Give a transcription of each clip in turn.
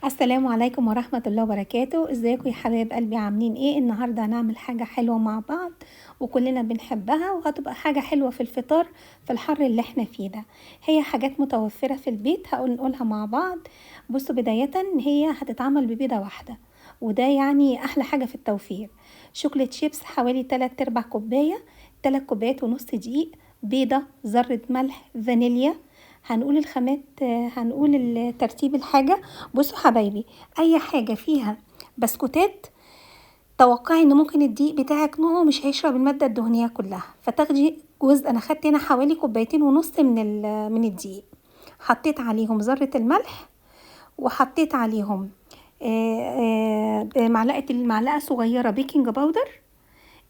السلام عليكم ورحمة الله وبركاته. ازيكم يا حبايب قلبي، عاملين ايه؟ النهاردة هنعمل حاجة حلوة مع بعض وكلنا بنحبها، وهتبقى حاجة حلوة في الفطار في الحر اللي احنا فيه ده. هي حاجات متوفرة في البيت هنقولها مع بعض. بصوا، بداية هي هتتعمل ببيضة واحدة، وده يعني احلى حاجة في التوفير. chocolate chips حوالي 3/4 كوباية، 3 كوبايات ونص دقيق، بيضة، ذرة ملح، فانيليا. هنقول الخامات، هنقول ترتيب الحاجة. بصوا حبايبي، اي حاجة فيها بسكوتات توقعي ان ممكن الدقيق بتاعك نوعه مش هيشرب المادة الدهنية كلها، فتاخدي جزء. انا خدت هنا حوالي كوبايتين ونص من الدقيق، حطيت عليهم ذرة الملح، وحطيت عليهم معلقة صغيرة baking powder.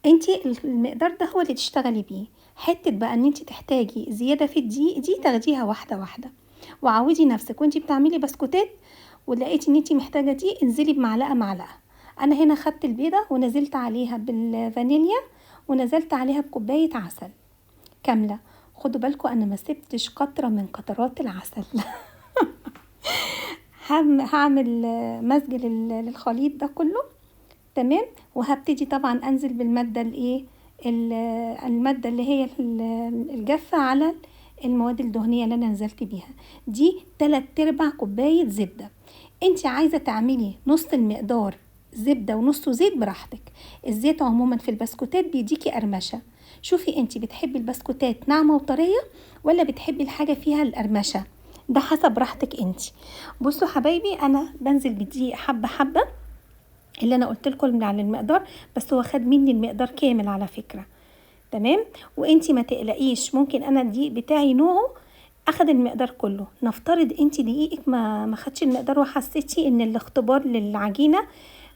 انتي المقدار ده هو اللي تشتغلي بيه. حتة بقى ان انتي تحتاجي زيادة في الدقيق دي تاخديها واحدة واحدة، وعودي نفسك وانتي بتعملي بسكوتات ولقيتي ان انتي محتاجة دي انزلي بمعلقة معلقة. انا هنا خدت البيضة ونزلت عليها بالفانيليا، ونزلت عليها بكوباية عسل كاملة. خدوا بالكم انا ما سبتش قطرة من قطرات العسل. هعمل مزج للخليط ده كله، تمام. وهبتدي طبعا انزل بالمادة الايه، المادة اللي هي الجافة على المواد الدهنية اللي انا نزلت بيها دي. 3/4 كوباية زبدة. انت عايزة تعملي نص المقدار زبدة ونصه زيت براحتك. الزيت عموما في البسكوتات بيديكي قرمشة. شوفي انت بتحبي البسكوتات ناعمة وطرية ولا بتحبي الحاجة فيها القرمشة، ده حسب راحتك انت. بصوا حبايبي، انا بنزل بالدقيق حبة حبة اللي انا قلت لكم على المقدار، بس هو خد مني المقدار كامل على فكرة، تمام. وانتي ما تقلقيش، ممكن انا الدقيق بتاعي نوعه اخد المقدار كله. نفترض انتي دقيقك ما خدش المقدار، وحسيتي ان الاختبار للعجينة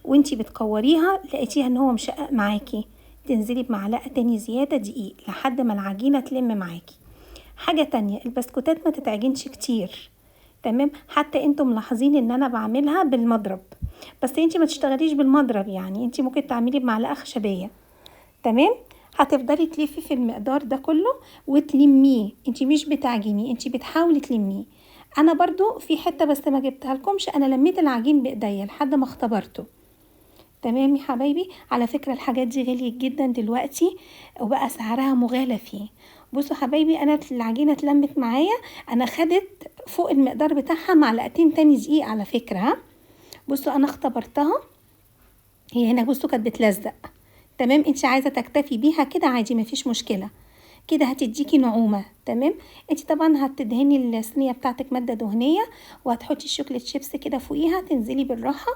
وانتي بتكوريها لقيتيها ان هو مشقق معاكي، تنزلي بمعلقة تاني زيادة دقيق لحد ما العجينة تلم معاكي. حاجة تانية، البسكوتات ما تتعجنش كتير، تمام. حتى انتم ملاحظين ان انا بعملها بالمضرب، بس انتي ما تشتغليش بالمضرب، يعني انتي ممكن تعملي بمعلقة خشبية، تمام. هتفضلي تلفي في المقدار ده كله وتلميه، انتي مش بتعجنيه، انتي بتحاولي تلميه. انا برضو في حتة بس ما جبتها لكمش، انا لميت العجين بايديا لحد ما اختبرته، تمام يا حبايبي. على فكرة الحاجات دي غليت جدا دلوقتي وبقى سعرها مغالى فيه. بصوا حبايبي، انا العجينة اتلمت معايا، انا خدت فوق المقدار بتاعها معلقتين تاني دقيق على فكرة. ها بصوا انا اختبرتها، هي هنا بصوا كانت بتلزق، تمام. انت عايزة تكتفي بيها كده عادي، مفيش مشكلة، كده هتديكي نعومة، تمام. انت طبعا هتدهني الصينية بتاعتك مادة دهنية، وهتحطي ال chocolate chips كده فوقيها، تنزلي بالراحة.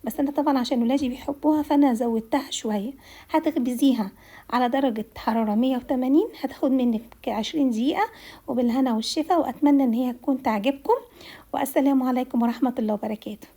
بس انا طبعا عشان ولادي بيحبوها فانا زودتها شوية. هتخبزيها على درجة حرارة 180، هتاخد منك 20 دقيقة، وبالهنا والشفا. واتمنى ان هي تكون تعجبكم، والسلام عليكم ورحمة الله وبركاته.